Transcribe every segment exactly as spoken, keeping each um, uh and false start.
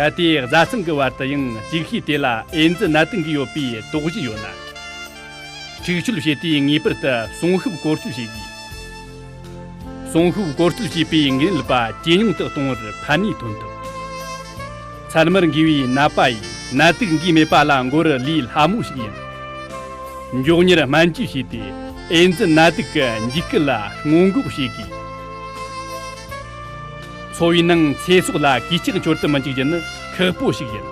གལ་ཏེ་བཟའ་ཚང་གི་བར་དུ་ཡང་ཅིག་ཤོས་དེ་ལ་ཨེ་ཛི་ནད་དུག་འགོས་ཡོད་པའི་དོགས་གཞི་ཡོད་ན། འཁྲུག་སྤྱོད་བྱེད་དུས་ངེས་པར་དུ་སྲུང་ཤོབ་བཀོལ་སྤྱོད་བྱེད་དགོས། སྲུང་ཤོབ་བཀོལ་སྤྱོད་བྱེད་པའི་འགན་ལེན་པ་ཇེ་ཉུང་དུ་གཏོང་བར་ཕན་ནུས་ཐོན་ཐུབ། མཚན་མར་འགོས་པའི་ནད་པ་ཡིས་ནད་དུག་འགོས་མེད་པ་ལ་འགོར་ལས་སླ་མོ་ཞིག་ཡིན། མགྱོགས་མྱུར་སྨན་བཅོས་བྱས་ཏེ་ཨེ་ཛི་ནད་དུག་གི་འཇིགས་སྐུལ་ལ་སྔོན་འགོག་བྱེད་དགོས། འཚོ་བའི་ནང་ཚེ་སྲོག་ལ་གུས་ཆག་འཆོར་དུ་མི་འཇུག་རྒྱུ་ནི་ཁག་པོ་ཞིག་ཡིན།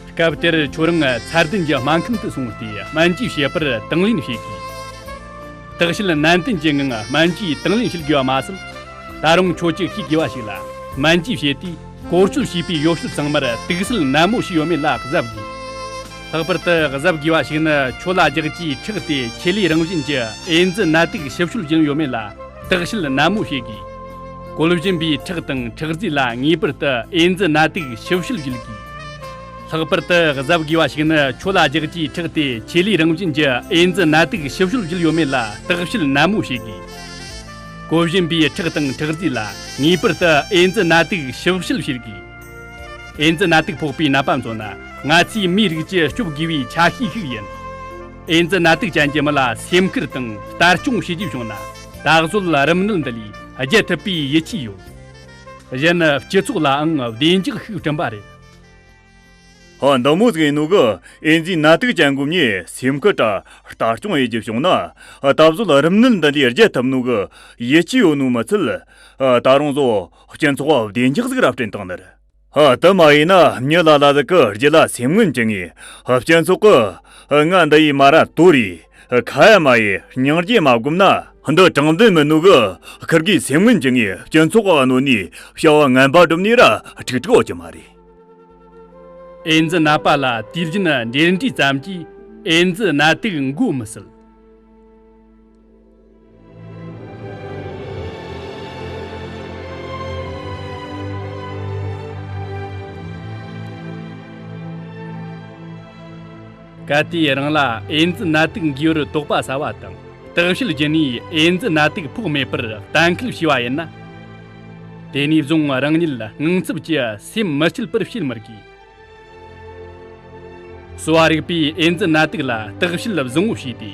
སྐབས་དེར་ཁྱོད་རང་ཚད་ལྡན་གྱི་སྨན་ཁང་དུ་སོང་སྟེ་སྨན་བཅོས་བྱེད་པར་དང་ལེན་བྱེད་དགོས། བརྟག་དཔྱད་ནན་ཏན་གྱི་ངང་སྨན་བཅོས་དང་ལེན་བྱེད་དགོས་པ་མ་ཟད། ད་རུང་ཁྱོད་ཀྱིས་ཤེས་དགོས་པ་ཞིག་ལ། སྨན་བཅོས་བྱས་དུས་བཀོལ་སྤྱོད་བྱས་པའི་ཡོ་བྱད་ཚང་མར་དུག་སེལ་ནན་མོ་བྱས་ཡོད་མེད་ལ་གཟབ་དགོས། ལྷག་པར་དུ་གཟབ་དགོས་པ་ཞིག་ནི། ཁྱོད་ལ་རྒྱག་རྒྱུའི་ཁྲག་དེ་ཆེད་ལས་རང་བཞིན་གྱི་ཨེ་ཛི་ནད་དུག་ཞིབ་དཔྱོད་བྱས་ཡོད་མེད་ལ་བརྟག་དཔྱད་ནན་མོ་བྱེད་དགོས། བཀོལ་བཞིན་པའི་ཁྲག་དང་ཁྲག་རྫས་ལ་ངེས་པར་དུ་ཨེ་ཛི་ནད་དུག་ཞིབ་དཔྱད་བྱེད་དགོས། ལྷག་པར་དུ་གཟབ་དགོས་པ་ཞིག་ནི། ཁྱོད་ལ་རྒྱག་རྒྱུའི་ཁྲག་དེ་ཆེད་ལས་རང་བཞིན་གྱི་ཨེ་ཛི་ནད་དུག་ཞིབ་དཔྱད་བྱས་ཡོད་མེད་ལ་བརྟག་དཔྱད་ནན་མོ་བྱེད་དགོས། བཀོལ་བཞིན་པའི་ཁྲག་དང་ཁྲག་རྫས་ལ་ངེས་པར་དུ་ཨེ་ཛི་ནད་དུག་ཞིབ་དཔྱད་བྱེད་དགོས། ཨེ་ཛི་ནད་དུག་ཕོག་པའི་ནད་པ་ཚོ་ན་ང་ཚོས་མིའི་རིགས་ཀྱིས་སྐྱོབ་དགོས་པའི་ཆ་ཤས་ཤིག་ཡིན། ཨེ་ཛི་ནད་དུག་ཅན་གྱི་མི་ལ་སེམས་ཁུར་དང་ལྟ་སྐྱོང་བྱེད་རྒྱུ་བྱུང་ན། ད་གཟོད་རིམས་ནད་འདི་ལས་རྒྱལ་ཐུབ་པའི་ཡིད་ཆེས་ཡོད། གཞན་སྤྱི་ཚོགས་ལའང་བདེ་འཇགས་ཤིག་བསྐྲུན་པ་རེད། ཧ། འདི་མོ་ཟིག་ཡིན་ནོ་གི། ཨེ་ཛི་ནད་དུག་ཅན་གོ་མྱི་སེམས་ཁུར་དང་ལྟ་སྐྱོང་ཡེད་རྒྱུ་བྱུང་ན། ད་གཟོད་རིམས་ནད་འདི་ལས་རྒྱལ་ཐུབ་ནོ་གི་ཡིད་ཆེས་ཡོད་ནོ་མི་ཚད། ད་རུང་བཟོ་སྤྱི་ཚོགས་བདེ་འཇགས་ཟིག་ར་བསྐྲུན་བཏང་ནི་རེད། ཧ། དེ་མ་ཡིན་ན་མྱི་ལ་ལ་ཟིག་གི་རྒྱུད་ལ་སེམས་ངན་བཅུག་ངས་སྤྱི་ཚོགས་གི་ང་འདི་ཡི་མ་ར་དོ་རེད། ཁ་ཡ་མ་ཡི་སྙིང་རྗེ་མ་སྒོམ་ན། འདི་དྲང་བདེན་མིན་ནོ་གི། ཁིར་གི་སེམས་ངན་བཅུག་ངས་སྤྱི་ཚོགས་ག་གནོད་ནས་བྱ་བ་ངན་པ་སྒྲུབ་ནས་ར་ཁྲིག་ཁྲིག་འོག་གི་མ་རེད། ཨེ་ཛི་ནད་པ་ལ་དུས་རྒྱུན་འབྲེལ་འདྲིས་ཙམ་གྱིས་ཨེ་ཛི་ནད་དུག་འགོ་མི་སྲིད། གལ་ཏེ་རང་ལ་ཨེ་ཛི་ནད་དུག་འགོས་པར་དོགས་པ་ཟ་བ་དང་བརྟག་དཔྱད་བགྱིས་ནས་ཨེ་ཛི་ནད་དུག་ཕོག་མེད་པར་གཏན་འཁེལ་བྱས་པ་ཡིན་ན། དེ་ནས་བཟུང་རང་ཉིད་དངངས་འཚབ་ཀྱིས་སེམས་མི་སྐྱིད་པར་བྱེད་མི་དགོས། གསོ་བ་རིག་པས་ཨེ་ཛི་ནད་དུག་ལ་བརྟག་དཔྱད་བཟང་བོ་བྱས་ཏེ་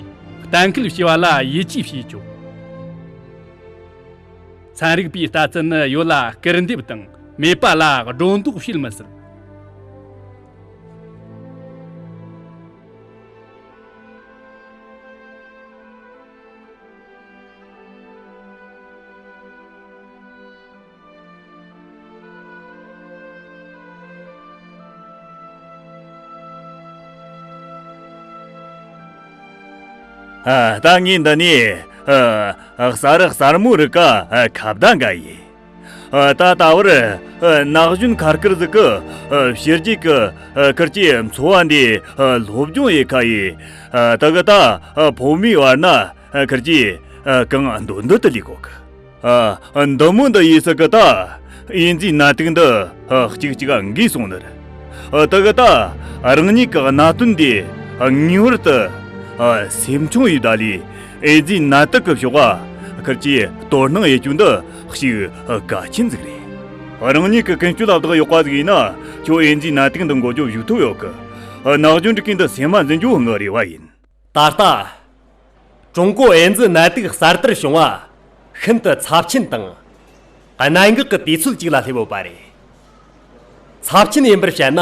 གཏན་འཁེལ་བྱས་པ་ལ་ཡིད་ཆེས་བྱེད་ཆོག། ཚན་རིག་པའི་ལྟ་ཚུལ་ནི་ཡོད་ལ་སྐུར་འདེབས་དང་མེད་པ་ལ་སྒྲོ་འདོགས་བྱེད་མི་སྲིད། ཨ། ད་ངས་འདི་ནས་ཨ་གསར་གསར་མོ་རིགས་ཀ་ཨ་ཁ་བརྡ་འགའ་ཡིན། ཨ། ད་ལྟ་བར་ཨ་ན་གཞོན་ཁར་ཁར་ཟིག་གི་ཨ་ཕྱི་རྒྱལ་གི་ཨ་ཁུར་གྱི་འཚོ་བ་འདི་ཨ་སློབ་སྦྱོང་ཡེ་ཁ་ཡིན། ཨ། ད་གི་ད་ཨ་ཕོ་མོའི་བར་ན་ཨ་ཁུར་གྱི་ཨ་གང་འདོད་འདོད་དུ་ལས་གོ་གི། ཨ། འདི་མོ་འདི་ཡིན་ས་གི་ད་ཨེ་ཛི་ནད་དུག་འདི་ཨ་གཅིག་གཅིག་འགོས་སོང་ནི་རེད། ཨ། ད་གི་ད་རང་ཉིད་ཀྱི་གནད་དོན་འདི་ངེས་པར་དུ་ཨ་སེམས་ཆུང་ཡེ་ད་ལས་ཨེ་ཛི་ནད་དུག་གི་ཕྱོགས་ཨ་ཁུར་གྱི་དོ་སྣང་ཡེ་རྒྱུ་འདི་ཞིག་ཨ་གལ་ཆེན་ཟིག་རེད། རང་ཉིད་ཀྱི་ཀུན་སྤྱོད་ལ་བདག་ཡོད་པ་ཟིག་ཡིན་ན་ཁྱོད་ཨེ་ཛི་ནད་དུག་འདི་འགོ་རྒྱུ་བཞུགས་ཐུབ་ཡོད་གི། ཨ། ན་གཞོན་རིགས་ཀྱི་འདི་སེམས་མ་འཛིན་རྒྱུ་ངའི་རེ་བ་ཡིན། ད་ལྟ། ཀྲུང་གོ་ཨེ་ཛི་ནད་དུག་གསར་དར་བྱུང་བ་ཤིན་ཏུ་ཚབས་ཆེན་དང་གནད་འགག་གི་དུས་ཚོད་ཅིག་ལ་སླེབས་ཡོད་པ་རེད། ཚབས་ཆེན་ཡིན་པར་བཤད་ན།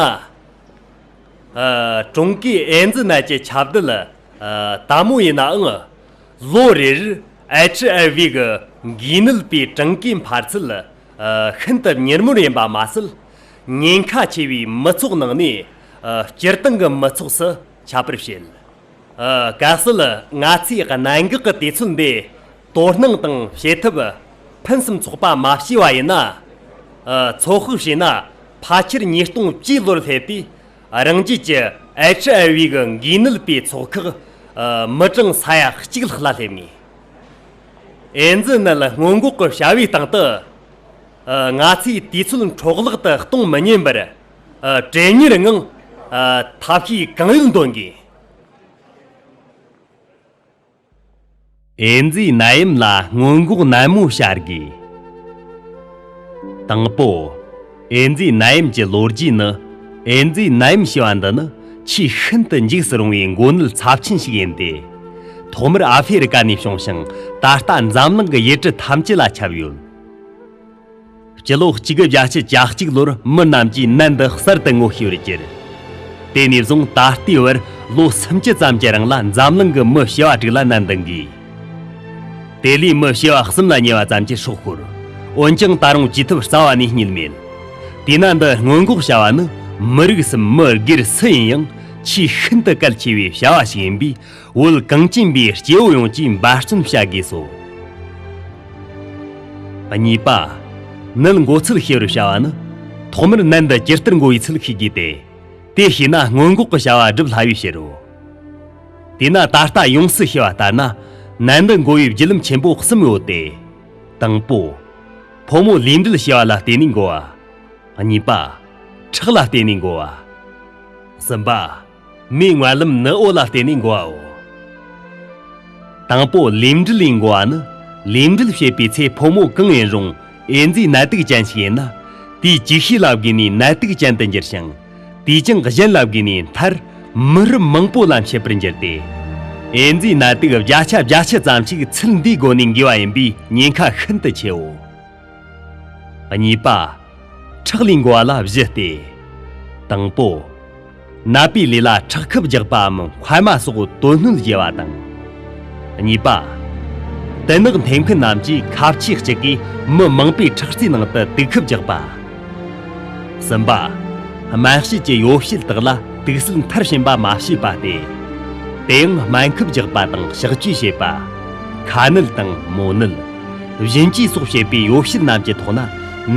ཨ། ཀྲུང་གོས་ཨེ་ཛི་ནད་ཀྱི་ཁྱབ་གདལ་ཨ་དལ་མོ་ཡིན་ནའང་། ལོ་རེར་ཨེཆ་ཨའི་ཝི་གི་འགོས་ནད་པའི་གྲངས་ཀའི་འཕར་ཚད་ཨ་ཤིན་ཏུ་མྱུར་མོར་ཡིན་པ་མ་ཟད། ཉེན་ཁ་ཆེ་བའི་མི་ཚོགས་ནང་ནས་ཨ་སྤྱིར་བཏང་གི་མི་ཚོགས་སུ་ཁྱབ་པར་བྱེད། ཨ། གལ་སྲིད་ང་ཚོས་གནད་འགག་གི་དུས་ཚོད་འདི་དོ་སྣང་དང་བྱེད་ཐབས་ཕུན་སུམ་ཚོགས་པ་མ་བྱས་པ་ཡིན་ན། ཨ། ཚོད་དཔག་བྱས་ན་ཕལ་ཆེར་ཉིས་སྟོང་བཅུའི་ལོར་སླེབས་དུས་རང་རྒྱལ་གྱི་ཨེཆ་ཨའི་ཝི་གི་འགོས་ནད་པའི་ཚོགས་ཁག་ཨ་མི་གྲངས་ས་ཡ་གཅིག་ལྷག་ལ་སླེབས་ངེས། ཨེ་ཛི་ནད་སྔོན་འགོག་གི་བྱ་བའི་སྟེང་དུ་ཨ་ང་ཚོས་དུས་ཚོད་འཕྲོ་བརླག་ཏུ་གཏོང་མི་ཉན་པར་ཨ་གྲོས་མོལ་ངང་ཨ་ཐབས་ཤེས་གང་ཡོད་འདོན་དགོས། ཨེ་ཛི་ནད་ཡམས་ལ་སྔོན་འགོག་ནན་མོ་བྱ་དགོས། དང་པོ། ཨེ་ཛི་ནད་ཡམས་ཀྱི་ལོ་རྒྱུས་ནི། ཨེ་ཛི་ནད་ཡམས་ཞེས་པ་འདི་ནི་ཆེས་ཤིན་ཏུ་འཇིགས་སུ་རུང་བའི་འགོ་ནད་ཚབས་ཆེན་ཞིག་ཡིན་ཏེ། ཐོག་མར་ཨ་ཧྥེ་རི་ཀ་ནས་བྱུང་ཞིང་ད་ལྟ་འཛམ་གླིང་གི་ཡུལ་གྲུ་ཐམས་ཅད་ལ་ཁྱབ་ཡོད། སྤྱི་ལོ་གཅིག་དགུ་བརྒྱད་ཅུ་གྱ་གཅིག་ལོར་མི་རྣམས་ཀྱིས་ནད་འདི་གསར་དུ་ངོ་ཤེས་པར་གྱུར། དེ་ནས་བཟུང་ད་ལྟའི་བར་ལོ་སུམ་ཅུ་ཙམ་གྱི་རིང་ལ་འཛམ་གླིང་གི་མི་བྱེ་བ་དྲུག་ལ་ནད་འདི་འགོས། དེ་ལས་མི་བྱེ་བ་གསུམ་ལ་ཉེ་བ་ཙམ་གྱིས་སྲོག་ཤོར། འོན་ཀྱང་ད་རུང་བཅོས་ཐབས་རྩ་བ་ནས་རྙེད་མེད། དེས་ན་འདི་སྔོན་འགོག་བྱ་བ་ནི་མི་རིགས་སམ་མི་སྒེར་སུ་ཡིན་ཡང་ཆེས་ཤིན་ཏུ་གལ་ཆེ་བའི་བྱ་བ་ཞིག་ཡིན་པས། བོད་གངས་ཅན་པའི་སྐྱེ་བོ་ཡོངས་ཀྱིས་འབད་བརྩོན་བྱ་དགོས་སོ། གཉིས་པ། ནད་འགོ་ཚུལ་ཤེས་པར་བྱ་བ་ནི། ཐོག་མར་ནད་འདི་ཇི་ལྟར་འགོ་བའི་ཚུལ་ཤེས་དགོས་ཏེ། དེ་ཤེས་ན་སྔོན་འགོག་གི་བྱ་བ་སྒྲུབ་སླ་བའི་ཕྱིར་རོ། དེས་ན་ད་ལྟ་ཡོངས་སུ་ཤེས་པ་ལྟར་ན། ནད་འདི་འགོ་བའི་བརྒྱུད་ལམ་ཆེན་པོ་གསུམ་ཡོད་དེ། དང་པོ། ཕོ་མོ་ལུས་འབྲེལ་བྱེད་པ་ལ་བརྟེན་ནས་འགོ་བ། གཉིས་པ། ཁྲག་ལ་བརྟེན་ནས་འགོ་བ། གསུམ་པ། མིའི་མངལ་ལམ་ནུ་འོ་ལ་བརྟེན་ནས་འགོ་བའོ། དང་པོ་ལུས་འབྲེལ་ལས་འགོ་བ་ནི། ལུས་འབྲེལ་བྱེད་པའི་ཚེ་ཕོ་མོ་གང་ཡིན་རུང་ཨེ་ཛི་ནད་དུག་ཅན་ཞིག་ཡིན་ན། དེའི་ཅིག་ཤོས་ལ་བརྒོས་ནས་ནད་དུག་ཅན་དུ་འགྱུར་ཞིང་། དེས་ཀྱང་གཞན་ལ་བརྒོས་ནས་མཐར་མི་རབས་མང་པོ་ལ་མཆེད་པར་འགྱུར་ཏེ། ཨེ་ཛི་ནད་དུག་བརྒྱ་ཆ་བརྒྱད་ཅུ་ཙམ་ཞིག་ཚུལ་འདིའི་སྒོ་ནས་འགོས་པ་ཡིན་པས་ཉེན་ཁ་ཤིན་ཏུ་ཆེའོ། གཉིས་པ། ཁྲག་ལས་འགོ་བ་ལ་བཞི་སྟེ། དང་པོ། ནད་པའི་ལུས་ལ་ཁྲག་ཁུ་རྒྱག་པའམ་མཁལ་མ་སོགས་དོན་སྣོད་བྱེ་བ་དང་། གཉིས་པ། དུད་ནག་འཐེན་མཁན་རྣམས་ཀྱིས་ཁ་ཕྱེ་གཅིག་གིས་མི་མང་པོའི་ཁྲག་རྩའི་ནང་དུ་དུག་ཁུ་རྒྱག་པ། གསུམ་པ། སྨན་དཔྱད་ཀྱི་ཡོ་བྱད་དག་ལ་དུག་སེལ་མཐར་ཕྱིན་པ་མ་བྱས་པ་སྟེ། དེ་ཡང་སྨན་ཁབ་རྒྱག་པ་དང་གཤག་བཅོས་བྱེད་པ། ཁ་ནད་དང་མོ་ནད། བཞིན་སྐྱེས་སོགས་བྱེད་པའི་ཡོ་བྱད་རྣམས་ཀྱི་ཐོག་ན་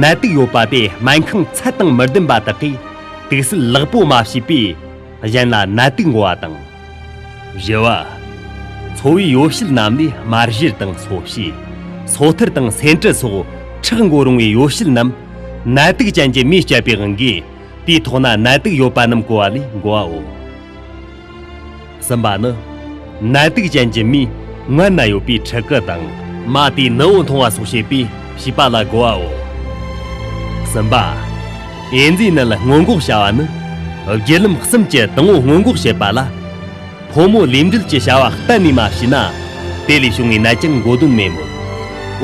ནད་དུག་ཡོད་པ་དེ་སྨན་ཁང་ཚད་དང་མི་ལྡན་པ་དག་གིས་དུག་སེལ་ལེགས་པོ་མ་བྱས་པས་གཞན་ལ་ནད་དུག་འགོ་བ་དང་། བཞི་བ། འཚོ་བའི་ཡོ་བྱད་རྣམས་ལས་སྨན་བཞུར་དང་སོ་བྱས། སོ་ཐར་དང་སེན་ཏྲི་སོགས་ཁྲག་འགོ་རུང་བའི་ཡོ་བྱད་རྣམས་ནད་དུག་ཅན་གྱི་མིས་སྤྱད་པའི་དབང་གིས་དེའི་ཐོག་ན་ནད་དུག་ཡོད་པ་རྣམས་གོ་བ་ལས་འགོ་བའོ། གསུམ་པ་ནི། ནད་དུག་ཅན་གྱི་མིས་མངལ་ན་ཡོད་པའི་ཕྲུ་གུ་དང་མ་དེའི་ནུ་འོ་འཐུང་བ་སོགས་བྱེད་པས་བྱིས་པ་ལ་གོ་བའོ། གསུམ་པ། ཨེ་ཛི་ནད་སྔོན་འགོག་བྱ་བ་ནི། བརྒྱུད་ལམ་གསུམ་གྱི་དང་པོ་སྔོན་འགོག་བྱེད་པ་ལ། ཕོ་མོ་ལུས་འབྲེལ་གྱི་བྱ་བ་གཏན་ནས་མ་བྱས་ན། དེ་ལས་བྱུང་བའི་ནད་ཀྱང་འགོ་དོན་མེད་མོད།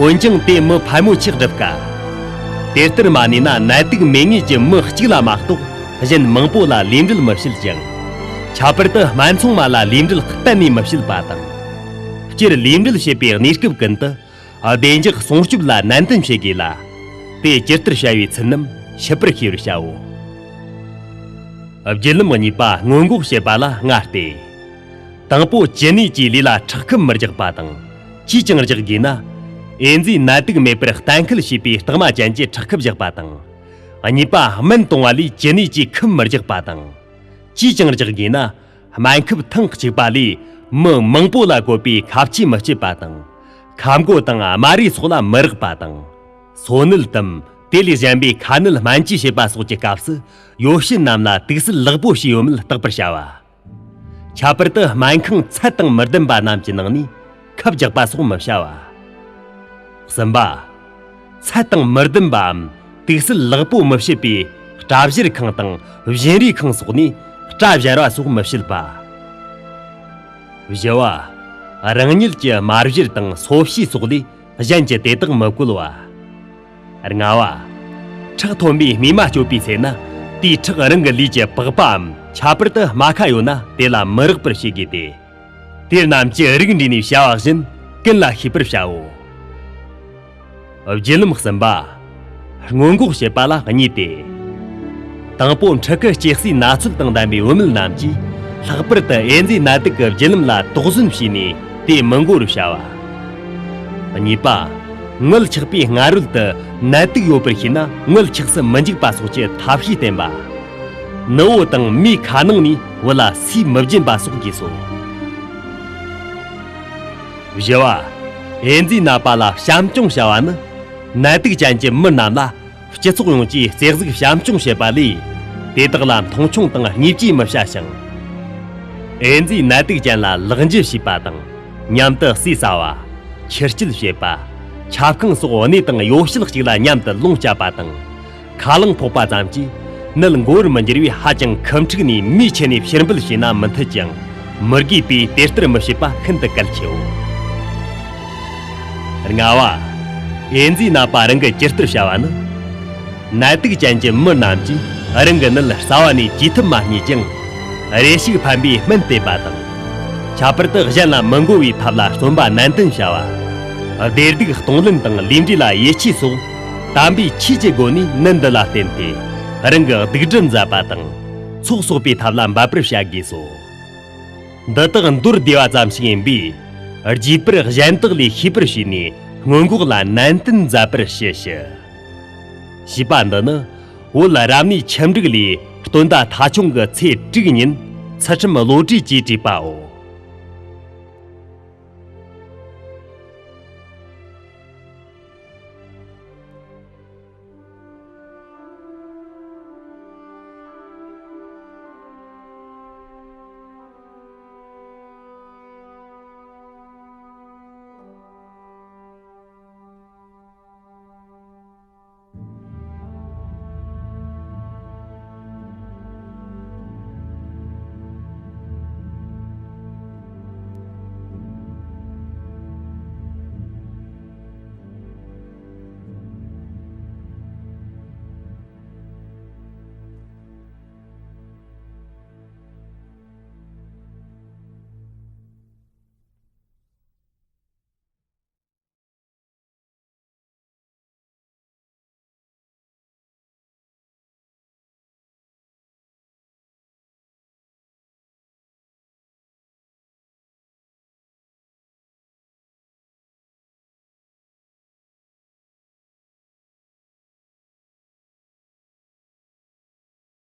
འོན་ཀྱང་དེ་མི་ཕལ་མོ་ཆེར་སྒྲུབ་དཀའ། དེ་ལྟར་མ་གནས་ན་ནད་དུག་མེད་ངེས་ཀྱི་མི་གཅིག་ལ་མ་གཏོགས་གཞན་མང་པོ་ལ་ལུས་འབྲེལ་མི་བྱེད་ཅིང་། ཁྱད་པར་དུ་སྨད་འཚོང་མ་ལ་ལུས་འབྲེལ་གཏན་ནས་མི་བྱེད་པ་དང་། སྤྱིར་ལུས་འབྲེལ་བྱེད་པའི་གནས་སྐབས་ཀུན་ཏུ་བདེ་འཇགས་སྲུང་སྐྱོབ་ལ་ནན་ཏན་བྱེད་དགོས་ལ། དེ་ཇི་ལྟར་བྱ་བའི་ཚུལ་རྣམས་ཞིབ་པར་ཤེས་པར་བྱའོ། བརྒྱུད་ལམ་གཉིས་པ་སྔོན་འགོག་བྱེད་པ་ལ་ལྔ་སྟེ། དང་པོ་ཅི་ནུས་ཀྱིས་ལུས་ལ་ཁྲག་ཁུ་མི་རྒྱག་པ་དང་། ཅིས་ཀྱང་རྒྱག་དགོས་ན། ཨེ་ཛི་ནད་དུག་མེད་པར་གཏན་འཁེལ་བྱས་པའི་རྟགས་མ་ཅན་གྱི་ཁྲག་ཁུ་རྒྱག་པ་དང་། གཉིས་པ་སྨན་གཏོང་བ་ལས་ཅི་ནུས་ཀྱིས་ཁུ་མི་རྒྱག་པ་དང་། ཅིས་ཀྱང་རྒྱག་དགོས་ན། སྨན་ཁབ་ཐེངས་གཅིག་པ་ལས་མི་མང་པོ་ལ་བཀོད་པའི་ཁ་ཕྱེ་མི་སྤྱད་པ་དང་། ཁ་མགོ་དང་དམར་རིལ་སོགས་ལ་མི་རེག་པ་དང་། སོ་ནད་དམ་དེ་ལས་གཞན་པའི་ཁ་ནད་སྨན་བཅོས་བྱེད་པ་སོགས་ཀྱི་སྐབས་སུ་ཡོ་བྱད་རྣམས་ལ་དུག་སེལ་ལེགས་པོ་བྱས་ཡོད་མེད་བརྟག་པར་བྱ་བ། ཁྱད་པར་དུ་སྨན་ཁང་ཚད་དང་མི་ལྡན་པ་རྣམས་ཀྱི་ནང་ནས་ཁབ་རྒྱག་པ་སོགས་མི་བྱ་བ། གསུམ་པ། ཚད་དང་མི་ལྡན་པའམ་དུག་སེལ་ལེགས་པོ་མི་བྱེད་པའི་སྐྲ་བཞར་ཁང་དང་བཞིན་རས་ཁང་སོགས་ནས་སྐྲ་བཞར་བ་སོགས་མི་བྱེད་པ། བཞི་བ། རང་ཉིད་ཀྱི་དམར་བཞར་དང་སོ་བྱས་སོགས་ལས་གཞན་གྱི་དེ་དག་མི་བཀོལ་བ། ལྔ་བ། ཁྲག་ཐོན་པའི་རྨས་མ་སྐྱོབ་པའི་ཚེ་ན་དེའི་ཁྲག་རང་གི་ལུས་ཀྱི་པགས་པའམ་ཁྱད་པར་དུ་རྨ་ཁ་ཡོད་ན་དེ་ལ་མི་རེག་པར་བྱེད་དགོས་ཏེ། དེ་རྣམས་ཀྱི་རིགས་འདྲེས་ནས་བྱ་བ་བཞིན་ཀུན་ལ་ཤེས་པར་བྱའོ། བརྒྱུད་ལམ་གསུམ་པ། སྔོན་འགོག་བྱེད་པ་ལ་གཉིས་ཏེ། དང་པོ་ཕྲུ་གུ་སྐྱེ་སའི་ན་ཚོད་དང་ལྡན་པའི་བུད་མེད་རྣམས་ཀྱིས་ལྷག་པར་དུ་ཨེ་ཛི་ནད་དུག་གི་བརྒྱུད་ལམ་ལ་དོགས་ཟོན་བྱས་ནས་དེ་མི་འགོ་བར་བྱ་བ། གཉིས་པ། མངལ་ཆགས་པའི་སྔ་རོལ་དུ་ནད་དུག་ཡོད་པར་ཤེས་ན་མངལ་ཆགས་སུ་མི་འཇུག་པ་སོགས་ཀྱི་ཐབས་ཤེས་བསྟེན་པ། ནུ་འོ་དང་མིའི་ཁ་ནང་ནས་བུ་ལ་ཟས་མི་སྦྱིན་པ་སོགས་དགོས་སོ། བཞི་བ། ཨེ་ཛི་ནད་པ་ལ་བྱམས་སྐྱོང་བྱ་བ་ནི། ནད་དུག་ཅན་གྱི་མི་རྣམས་ལ་སྤྱི་ཚོགས་ཡོངས་ཀྱིས་བརྩེ་གཟུགས་བྱམས་སྐྱོང་བྱེད་པ་ལས། དེ་དག་ལ་མཐོང་ཆུང་དང་བརྙས་བཅོས་མི་བྱ་ཞིང་། ཨེ་ཛི་ནད་དུག་ཅན་ལ་ལག་འཇུ་བྱེད་པ་དང་། མཉམ་དུ་ཟས་ཟ་བ། ཁྱི་སྐྱིད་བྱེད་པ། ཆབ་ཁང་སོགས་གནས་དང་ཡོ་བྱད་ཅིག་ལ་མཉམ་དུ་ལོངས་སྤྱད་པ་དང་། ཁ་རླངས་ཕོག་པ་ཙམ་གྱིས་ནད་འགོ་བར་མི་འགྱུར་བས། ཧ་ཅང་ཁུ་འཁྲིག་ནས་མིའི་ཆེད་ནས་ཕྱིར་འབུད་བྱས་ན་མི་འཐད་ཅིང་། མི་དགོས་པས་དེ་ལྟར་མི་བྱེད་པ་ཤིན་ཏུ་གལ་ཆེའོ། ལྔ་བ། ཨེ་ཛི་ནད་པ་རང་གི་ཇི་ལྟར་བྱ་བ་ནི། ནད་དུག་ཅན་གྱི་མི་རྣམས་ཀྱིས་རང་གི་ནད་རྩ་བ་ནས་བཅོས་ཐབས་མ་རྙེད་ཅིང་། རེ་ཞིག་ཕན་པའི་སྨན་བསྟེན་པ་དང་། ཁྱད་པར་དུ་གཞན་ལ་མི་འགོ་བའི་ཐབས་ལ་བརྩོན་པ་ནན་ཏན་བྱ་བ། བདེ་སྡུག་གཏོང་ལེན་དང་ལུས་འབྲེལ་ལ་ཡིད་ཆེས་སོགས་དམ་པའི་ཆོས་ཀྱི་སྒོ་ནས་ནད་འདི་ལ་བརྟེན་ཏེ་རང་གི་སྡིག་སྒྲིབ་འཛད་པ་དང་ཚོགས་གསོག་པའི་ཐབས་ལ་འབད་པར་བྱ་དགོས་སོ། འདི་དག་མདོར་བསྡུས་པ་ཙམ་ཞིག་ཡིན་པས། རྒྱས་པར་གཞན་དག་ལས་ཤེས་པར་བྱས་ནས་སྔོན་འགོག་ལ་ནན་ཏན་མཛད་པར་བྱེད་ཞུ། ཞེས་པ་འདི་ནི་བོད་རབ་གནས་ཆེམ་སྒྲིག་ལས་སྟོན་ཟླ་ཐ་ཆུང་གི་ཚེས་དྲུག་ཉིན་ཚུལ་ཁྲིམས་བློ་གྲོས་ཀྱིས་བྲིས་པའོ།